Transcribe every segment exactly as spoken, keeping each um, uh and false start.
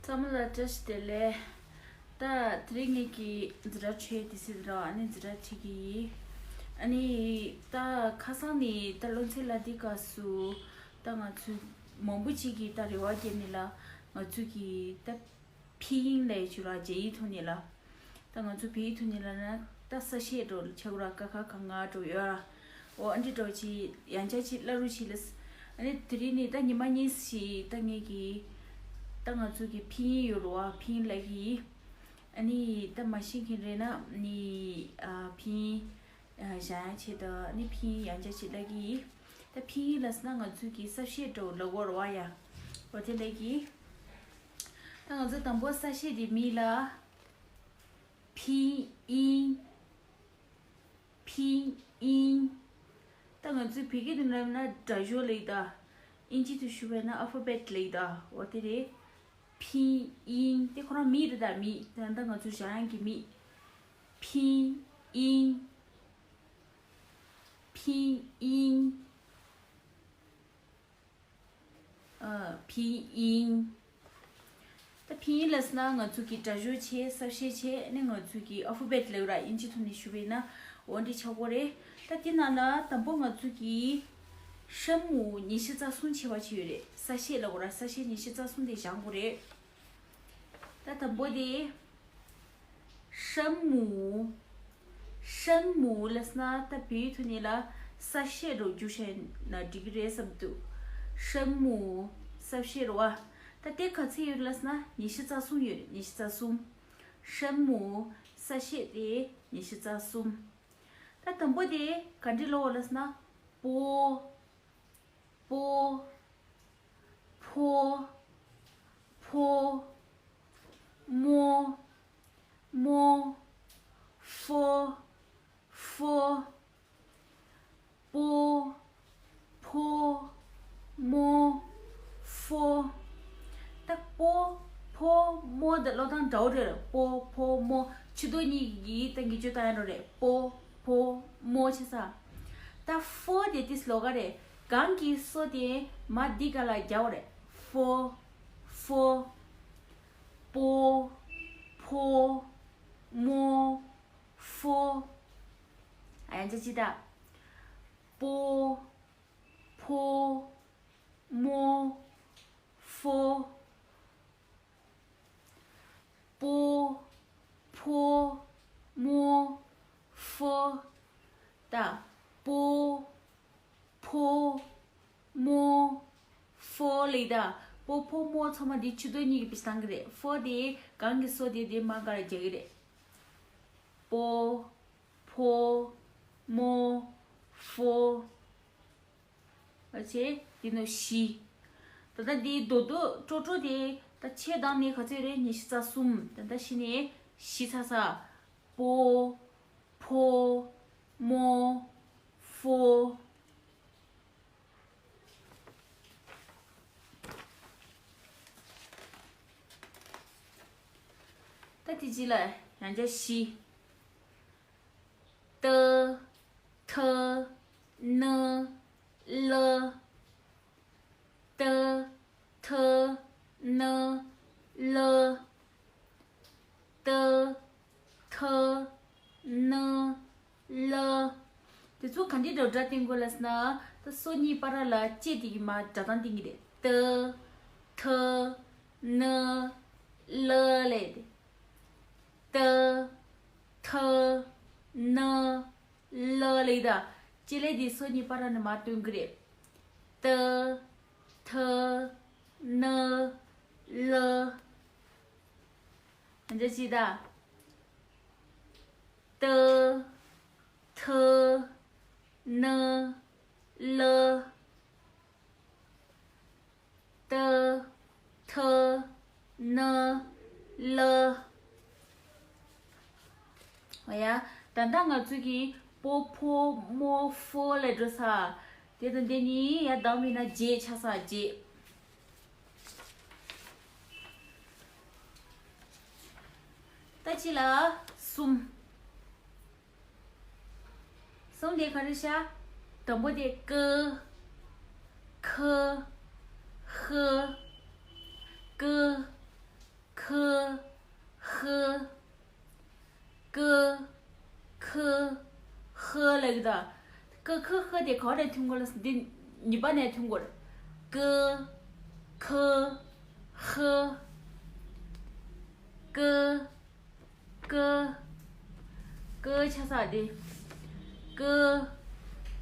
ཚང་མ་ལ་བཀྲ་ཤིས་བདེ་ལེགས། ད་དེ་རིང་ངེད་ཀྱི་འཛིན་གྲྭ་ཆོས་དེ་སྲིད་ར་ཨ་ནི་འཛིན་གྲྭ་ཁྲིད་ཀྱི་ཡིན། ཨ་ནི་ད་ཁ་སང་ནས་ད་བློ་འཚབ་ལ་འདི་སྐབས་སུ་ད་ང་ཚོ་མང་པོ་ཅིག་གིས་ད་རེ་བ་བརྒྱབ་ནས་ལ་ང་ཚོ་གི་ད་ཕིན་ཡིག་ལས་ཞུ་ར་རྒྱ་ཡིག་ཐོག་ནས་ལ། ད་ང་ཚོ་བོད་ཡིག་ཐོག་ནས་ལ་ན་ད་གསལ་བཤད་འགྲོ་ཆེ་གུ་ར་ཀ་ཁ་ག་ང་འགྲོ་ཡོད་ར། འོ་ཨ་འདྲི་འགྲོ་ཅི་ཡང་ཆ་ཅི་བླ་རུ་ཅི་ལས། ཨ་ནི་དེ་རིང་ནས་ད་ཉི་མ་གཉིས་ཤིག་ད་ངེད་ཀྱི་ད་ང་ཚོ་གི་ཕིན་ཡིག་ཡོད་ར་བ་ཕིན་ལ་གི། ཨ་ནི་ད་མ་ཤེས་མཁན་རེད་ན་ནི་ཨ་ཕིན་ཨ་བཞག་ཡ་ཆེད་དུ་ཨ་ནི་ཕིན་ཡང་ཆ་ཅི་ལ་གི། ད་ཕིན་ཡིག་ལ་ཟེར་ན་ང་ཚོ་གི་གསལ་བཤད་འགྲོ་ལ་གོ་ར་བ་ཡ། འོ་དེ་ལ་གི། ད་ང་ཚོ་དང་པོ་གསལ་བཤད་དེ་མི་ལ། 拼音 拼音 ད་ང་ཚོའི་བོད་སྐད་དུ་ལབ་ན་སྒྲ་སྦྱོར་ལབ་ད། ཨིན་ཇི་དུ་ཞུ་བས་ན་ཨལ་ཕ་བེད་ལབ་ད། འོ་དེ་རེད། 拼音 དེ་ཁོ་རང་མི་རེད་ད། མི་ད་ད་ང་ཚོ་ཞང་ཡང་གི་མི། 拼音 拼音 ཨ། 拼音 ད་拼音 ལབ་ན་ང་ཚོ་གི་སྒྲ་སྦྱོར་བྱས་གསལ་བཤད་བྱས་ནས་ང་ཚོ་གི་ཨལ་ཕ་བེད་ལབ་ར་ཨིན་ཇི་ཐོག་ནས་ཞུ་བས་ན་འོ་འདི་ཆགས་གོ་རེད། ད་དེ་ནང་ལ་དང་པོ་ང་ཚོ་གི་声母 ཉི་ཤུ་རྩ་གསུམ་བྱས་པ་ཅིག་ཡོད་རེད། གསལ་བཤད་ལབ་གོ་ར་གསལ་བཤད་ཉི་ཤུ་རྩ་གསུམ་དེ་སྦྱང་དགོས་རེད། ད་དང་པོ་དེ། 声母 声母 ལབ་ན་ད་བོད་ཡིག་ཐོག་ནས་ལ་གསལ་བཤད་རོ་རྒྱུ་བཤད་ན་འགྲིག་གི་རེད་བསམ་འདུག 声母 གསལ་བཤད་རོ་བ། ད་དེ་ག་ཚད་ཡོད་ལབ་ན་ཉི་ཤུ་རྩ་གསུམ་ཡོད་རེད། ཉི་ཤུ་རྩ་གསུམ། 声母 གསལ་བཤད་དེ་ཉི་ཤུ་རྩ་གསུམ། ད་དང་པོ་དེ་ག་འདྲི་ལོ་ལབ་ན་པོ། 波 波 波 摸 摸 佛 佛 波 波 摸 佛 ད་པོ་ཕོ་མོ་དེ་ཀློག་སྟངས་འདྲ་བོ་རེད། པོ་ཕོ་མོ་ཕྱི་དོན་གཉིས་ཀྱི་ད་ངེས་བརྗོད་བཏང་ཡ་འགྲོ་རེད། པོ་ཕོ་མོ་བྱས་ས། ད་ཧྥོ་དེ་ཏིས་ལོག་ག་རེད། གང་གི་སོ་དེ་མ་འདི་ག་ལ་རྒྱག་པ་རེད། ཧྥོ། ཧྥོ། པོ། ཕོ། མོ། ཧྥོ། ཨ་ཡང་ཅི་ཅི་ད། པོ། ཕོ། མོ། ཧྥོ། པོ། ཕོ། མོ། ཧྥོ། ད། པོ། ཕོ། མོ། ཧྥོ་ལེ་ད། པོ་ཕོ་མོ་ཚང་མ་འདི་ཕྱི་དོན་གཉིས་ཀྱི་བེད་སྟངས་ཀྱི་རེད། ཧྥོ་དེ་གང་གི་སོ་དེ་དེ་མ་ག་ར་རྒྱག་གི་རེད། པོ། ཕོ། མོ། ཧྥོ། ཨ་ཆེ། འདི་ནོ་བཞི། ད་ལྟ་འདི་རྡོག་རྡོག་ཀྲོ་ཀྲོ་དེ་ད་ཆེ་དང་ནས་ག་ཚོད་རེད། ཉི་ཤུ་རྩ་གསུམ། ད་ལྟ་བཞི་ནས་བཞི་ཚ་ས། པོ། ཕོ། མོ། ཧྥོ། ད་དེ་རྗེས་ལ་ཡང་བསྐྱར་བཞི། ཏ། ཐ། ན། ལ། ཏ། ཐ། ན། ལ། ཏ། ཐ། ན། ལ། དེ་ཚོ་ག་འདྲའི་འདྲ་སྒྲ་བསྟན་དགོས་ལབ་ན། ད་སོ་གཉིས་བར་ལ་ལྕེ་དེ་གི་མ་སྒྲ་གདངས་བསྟན་གྱི་རེད། ཏ། ཐ། ན། ལ་ལས་ཏེ། ཏ། ཐ། ན། ལ་ལས་ད། ལྕེ་ལས་དེ་སོ་གཉིས་བར་ལ་ནི་མ་སྟོན་གྱི་རེད། ཏ། ཐ། ན། ལ། འདི་ཅི་ད། ཏ། ཐ། ན། ལ། ཏ། ཐ། ན། ལ། ཨ་ཡ། ད་ལྟ་ང་ཚོ་གི་པོ་ཕོ་མོ་ཧྥོ་ལས་འགྲོ་ས། དེ་དང་དེ་གཉིས་ཡ་དང་མིན་ན་རྗེས་ཆགས་ས་རྗེས། ད་ཅི་ལ་གསུམ། གསུམ་དེ་ག་རེ་ཤ། དང་པོ་དེ་ཀ། ཁ། ཧ། ཀ། ཁ། ཧ། ཀ། ཁ། ཧ་ལབ་ཀྱི་འདུག་ཀ་ཁ་ཧ་དེ་ག་ནས་ཐོན་གོ་ལ། འདི་གཉིས་པ་ནས་ཐོན་གོ། ཀ། ཁ། ཧ། ཀ། ཀ། ཀ་ཆ་ས་དེ། ཀ།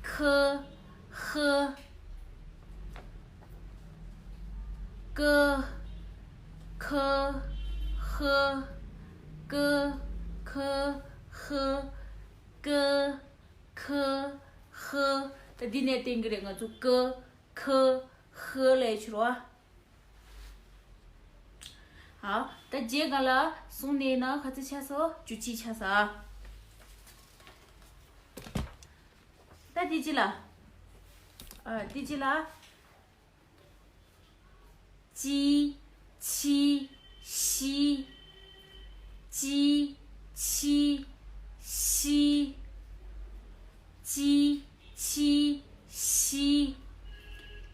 ཁ། ཧ། ཀ། ཁ། ཧ། ཀ། ཁ། ཧ། ཀ། ཁ། ཧ། ད་འདི་ནས་བསྟན་གྱི་རེད། ང་ཚོ་ཀ། ཁ། ཧ་ལབ་ཕྱིར་རོ། ཨ། ད་རྗེས་ག་ལ་གསུང་ནས་ན་ཁ་ཚིག་ཆ་སོ་བཅུ་གཅིག་ཆ་ས། ད་དེ་ཅི་ལ། ཨ། དེ་ཅི་ལ། ཅི། ཆི། ཤི། ཅི། ཆི། ཤི། ཅི། ཆི། ཤི།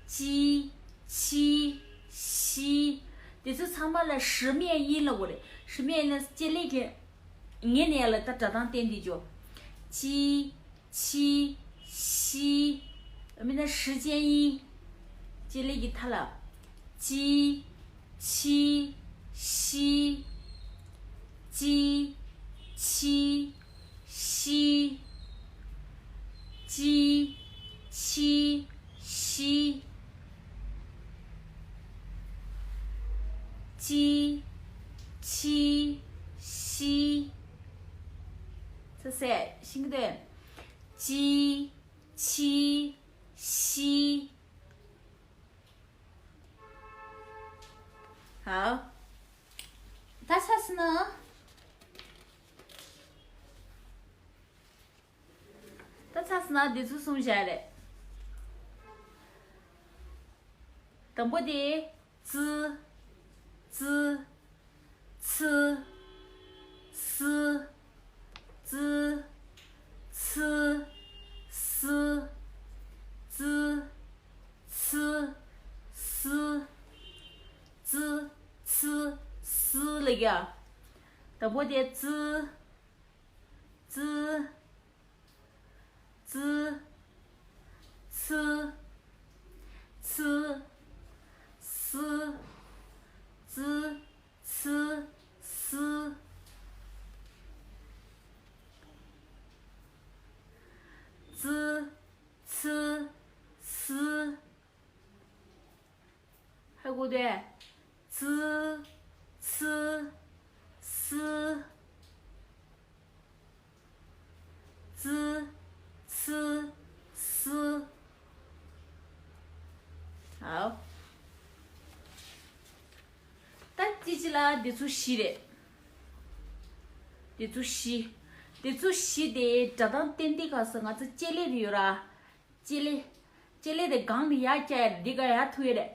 ཅི། ཆི། ཤི། དེ་ཚོ་ཚང་མ་ལ་སྲི་མེད་ཡིན་ལ་འོ་རེད། སྲི་མེད་ཡིན་ལ་སྐྱེ་ལེགས་ཀྱི་ངེད་ནས་ལ་ད་སྒྲ་གདངས་བསྟན་འདི་ཅོ། ཅི། ཆི། ཤི། མིན་ན་སྲི་ཅན་ཡིན། སྐྱེ་ལེགས་ཀྱི་མཐའ་ལ། ཅི། ཆི། ཤི། ཅི། ཆི། ཤི། ཅི། ཆི། ཤི། ཅི། ཆི། ཤི། ཚ་སེ་ཤིང་གི་དོན། ཅི། ཆི། ཤི། ཧའོ། ད་ཚ་སི་ན། ད་ཚ་སི་ན་འདི་ཚོ་གསུངས་བཞག་རེད། དང་པོ་དེ། ཙི། ཙི། ཚི། སི། ཙི། ཚི། སི། ཙི། ཚི། སི། ཙི། ཚི། སི་ལབ་ཀྱི་ཡ། དང་པོ་དེ་ཙི། ཙི། ཙི། ཚི། ཚི། སི། ཙི། ཚི། སི། ཙི། ཚི། སི། ཧ་གོ་དེ། ཙི། ཚི། སི། ཙི། ཚི། སི། ཨའོ། ད་ཅི་ཅི་ལ་འདི་ཚོ་བཞི་རེད། འདི་ཚོ་བཞི། འདི་ཚོ་བཞི་དེ་སྒྲ་གདངས་ཏན་ཏིག་ག་ས་ང་ཚོ་ལྕེ་ལེ་རེ་ཡོད་ར། ལྕེ་ལེ། ལྕེ་ལེ་དེ་སྒང་ནས་ཡར་བཀྱག་ཡ་རེད། འདི་ག་ཡར་ཐུག་ཡ་རེད།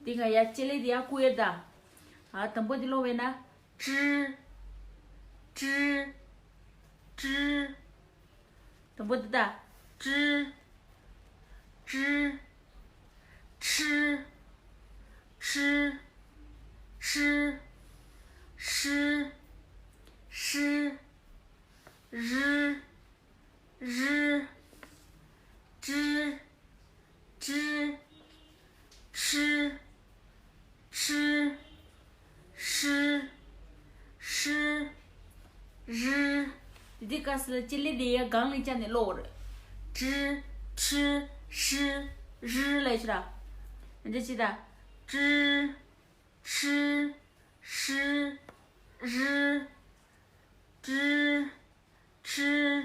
འདི་ག་ཡར་ལྕེ་ལེ་དེ་ཡར་བཀུག་ཡ་རེད་ད། ཨ། དང་པོ་འདི་ཀློག་པས་ན། ཀྲི། ཀྲི། ཀྲི། དང་པོ་འདི་ད། ཀྲི། ཀྲི། ཁྲི། ཁྲི། ཁྲི། ཧྲི། ཧྲི། རི། རི། ཀྲི། ཀྲི། ཁྲི། ཁྲི། ཧྲི། ཧྲི། རི། འདི་ག་ས་ལ་ལྕེ་ལེ་དེ་ཡ་སྒང་ལ་བཅག་ནས་ཀློག་རེད། ཀྲི། ཁྲི། ཧྲི། རི་ལ་ཤི་ར། འདི་ཅི་ད། ཀྲི། ཁྲི། ཧྲི། རི། ཀྲི། ཁྲི།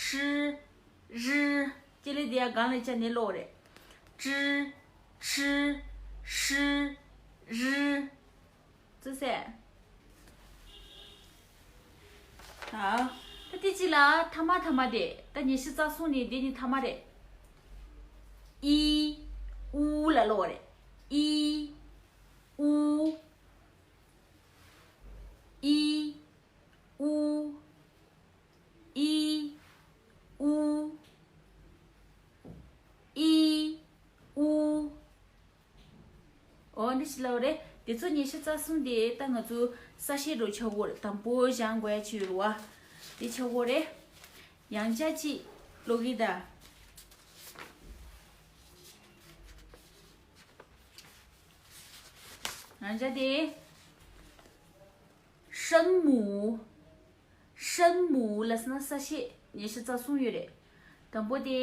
ཧྲི། རི། ལྕེ་ལེ་དེ་ཡ་སྒང་ལ་བཅག་ནས་ཀློག་རེད། ཀྲི། ཁྲི། ཧྲི། རི། ཙི་སེ། ཨ། ད་དེ་ཅི་ལ་ཐ་མ་ཐ་མ་དེ་ད་ཉི་ཤུ་རྩ་གསུམ་ནས་འདི་ནི་ཐ་མ་རེད། ཨི། ཨུ་ལ་ཀློག་རེད། ཨི། ཨུ། ཨི། ཨུ། ཨི། ཨུ། ཨི། ཨུ། འོ་འདི་ཅི་ལབ་རེད། དེ་ཚོ་ཉི་ཤུ་རྩ་གསུམ་དེ་ད་ང་ཚོ་གསལ་བཤད་འདྲ་བྱེད་དགོས་རེད། དང་པོ་སྦྱང་དགོས་ཡ་ཅིག་ཡོད་རེད་བ། དེ་བྱེད་དགོས་རེད། ཡང་བསྐྱར་ཅིག་ཀློག་གི་ད། ཡང་བསྐྱར་དེ། 声母། 声母 ལབ་ཟེར་ན་གསལ་བཤད་ཉི་ཤུ་རྩ་གསུམ་ཡོད་རེད། དང་པོ་དེ།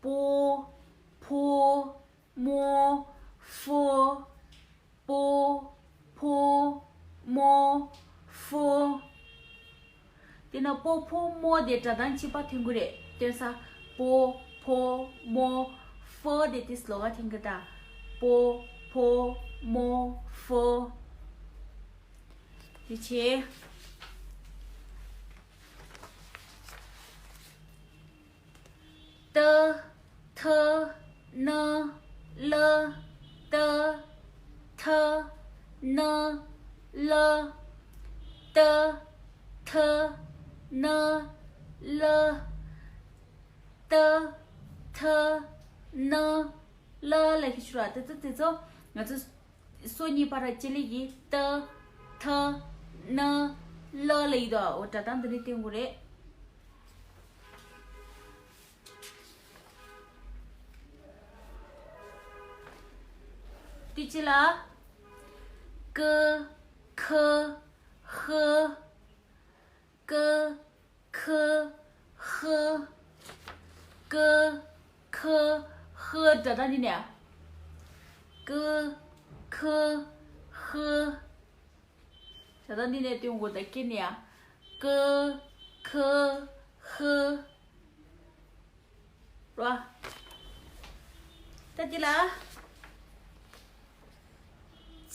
པོ། ཕོ། མོ། ཧྥོ། པོ། ཕོ། མོ། ཧྥོ། དེ་ན་པོ་ཕོ་མོ་དེ་སྒྲ་གདངས་གཅིག་པ་ཐོན་གྱི་རེད། སྟོན་ས། པོ། ཕོ། མོ། ཧྥོ་དེ་དེ་སློ་ག་ཐོན་གྱི་ད། པོ། ཕོ། མོ། ཧྥོ། དེ་བྱས། ཏ། ཐ། ན། ལ། ཏ། ཐ། ན། ལ། ཏ། ཐ། ན། ལ། ཏ། ཐ། ན། ལ་ལ་ཤི་ཆུ་ར། དེ་ཚོ་དེ་ཚོ་ང་ཚོ་སོ་གཉིས་བར་ལ་ལྕེ་ལེ་གི་ཏ། ཐ། ན། ལ་ལ་ཡི་དོ། འོ་སྒྲ་གདངས་འདི་ནས་བསྟན་དགོས་རེད། དེ་ཅི་ལ། ཀ། ཁ། ཧ། ཀ། ཁ། ཧ། ཀ། ཁ། ཧ། སྒྲ་གདངས་འདི་ནས། ཀ། ཁ། ཧ། སྒྲ་གདངས་འདི་ནས་སྟོན་དགོས་ད་སྐྱེ་ནས། ཀ། ཁ། ཧ། རོ། ད་འདི་ལ།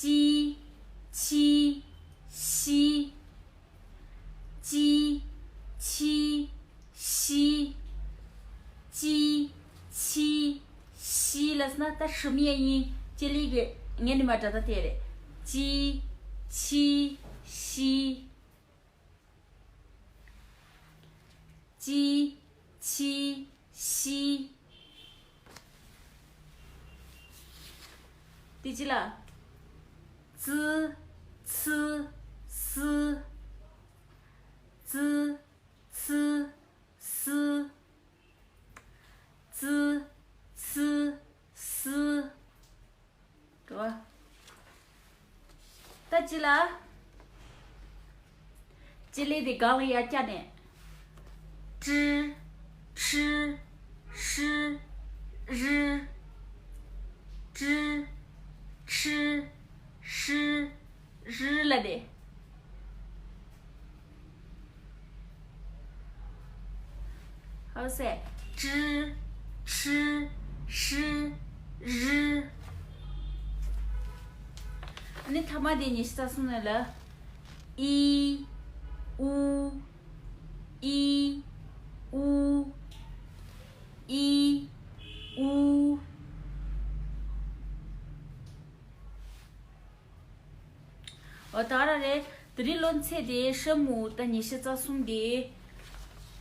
ཅི། ཆི། ཤི། ཅི། ཆི། ཤི། ཅི། ཆི། ཤི་ལབ་ཟེར་ན་ད་ཧྲི་མི་ཡ་ཡིན། ལྕེ་ལེ་གི་ངན་ནི་མ་སྒྲ་གདངས་དེ་རེད། ཅི། ཆི། ཤི། ཅི། ཆི། ཤི། དེ་ཅི་ལ། ཙི། ཚི། སི། ཙི། ཚི། སི། ཙི། ཚི། སི། འགྲོ། ད་ཅི་ལ། ལྕེ་ལེ་དེ་སྒང་ལ་ཡར་བཀྱག་ནས། ཀྲི། ཁྲི། ཧྲི། རི། ཀྲི། ཁྲི། ཧྲི། རི་ལ་དེ། ཧ་སེ། ཀྲི། ཁྲི། ཧྲི། རི། ཨ་ནི་ཐ་མ་དེ་ཉི་ཤུ་རྩ་གསུམ་ནས་ལ། ཨི། ཨུ། ཨི། ཨུ། ཨི། ཨུ། འོ་ད་ག་རང་རེད། དེ་རིང་སློབ་ཚན་དེ་声母ད་ཉི་ཤུ་རྩ་གསུམ་དེ།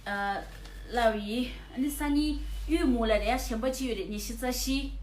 ཨ། བསླབས་ཡིན། ཨ་ནི་སང་ཉིན韻母ལ་རེད་ཡ། གཞན་པ་ཅི་ཡོད་རེད། ཉི་ཤུ་རྩ་བཞི།